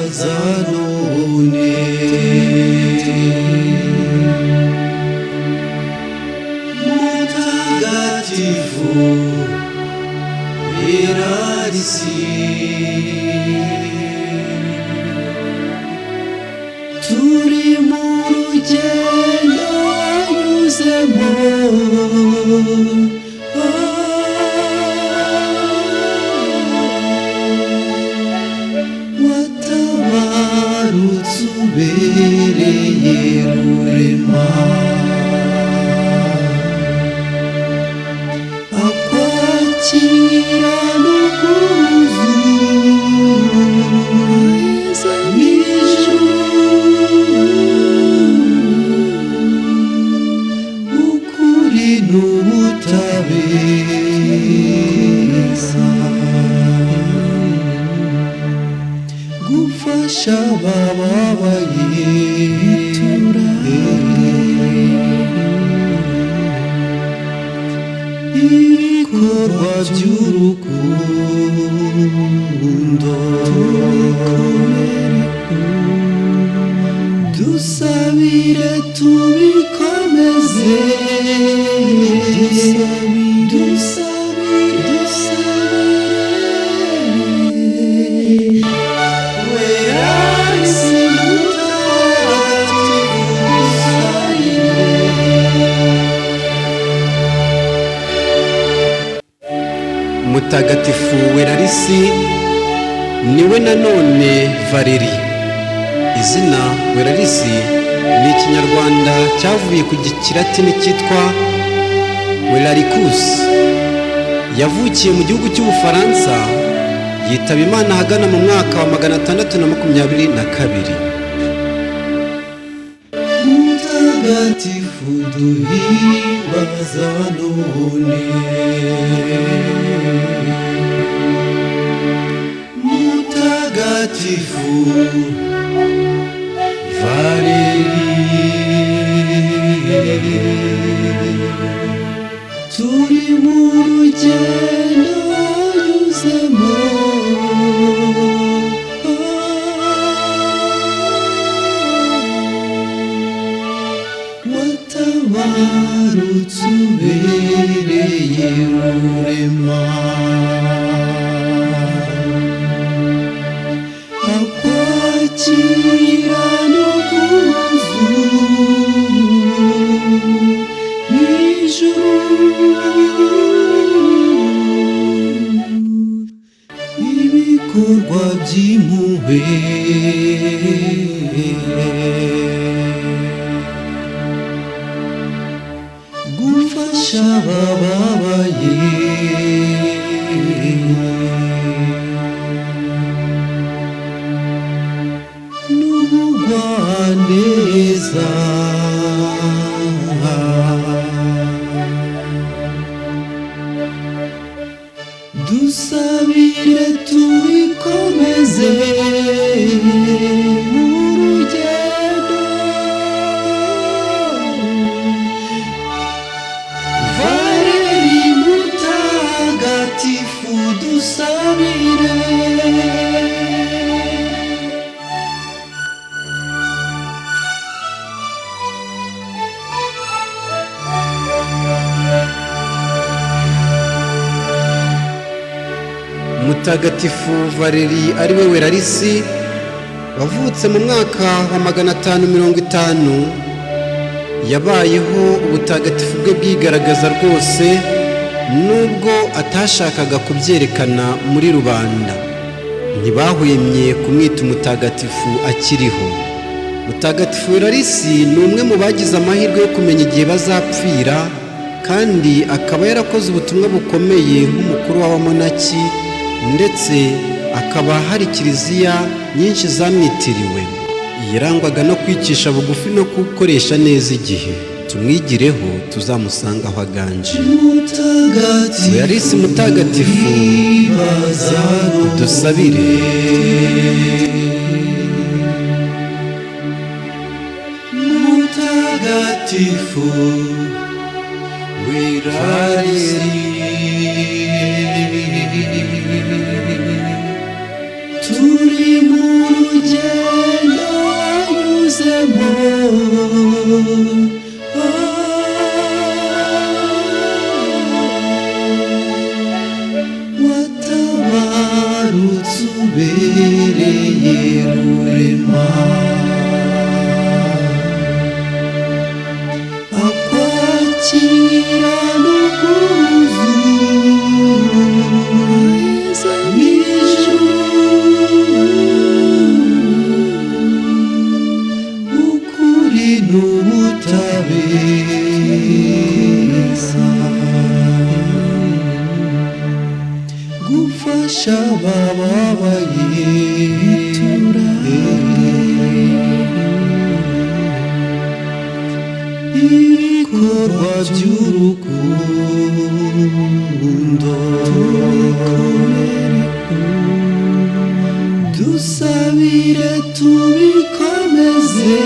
Duhimbaza none, Mutagatifu Werarisi, turi mu rugendo wanyuzemo, watabarutse ubereye Rurema, akwakira n'ubwuzu mw'ijuru, ukuri n'ubutabera, gufasha abababaye, ibikorwa by'urukundo, dusabire tubikomeze, dusabire, dusabire Werarisi mutagatifu dusabire. Mutagatifu Werarisi niwe nanone Valeri. Izina Werarisi ni ikinyarwanda cyavuye ku gikilatini cyitwa Weraricus. Yavukiye mu gihugu cy'Ubufaransa, yitaba Imana ahagana mu mwaka wa 622. Mutagatifu duhimbaza none, Mutagatifu Valeri, turi mu rugendo wanyuzemo, watabarutse ubereye Rurema, akwakira n'ubwuzu mw'ijuru, ibikorwa by'impuhwe, gufasha abababaye, n'ubugwaneza, dusabire tubikomeze mu rugendo. Valeri mutagatifu dusabire. Mutagatifu Valeri ariwe Werarisi wavutse mu mwaka wa 550, yabayeho ubutagatifu bwe bwigaragaza rwose, nubwo atashakaga kubyerekana muri rubanda. Ntibahwemye kumwita umutagatifu akiriho. Mutagatifu Werarisi ni umwe mu bagize amahirwe yo kumenya igihe bazapfira, kandi akaba yarakoze ubutumwa bukomeye nk'umukuru w'abamonaki, ndetse akaba hari kiliziya nyinshi zamwitiriwe. Yarangwaga no kwicisha bugufi no gukoresha neza igihe. Tumwigireho, tuzamusanga aho aganje. Mutagatifu Werarisi mutagatifu dusabire. Mutagatifu Werarisi, turi mu rugendo. abababaye, ibikorwa by'urukundo dusabire tubikomeze.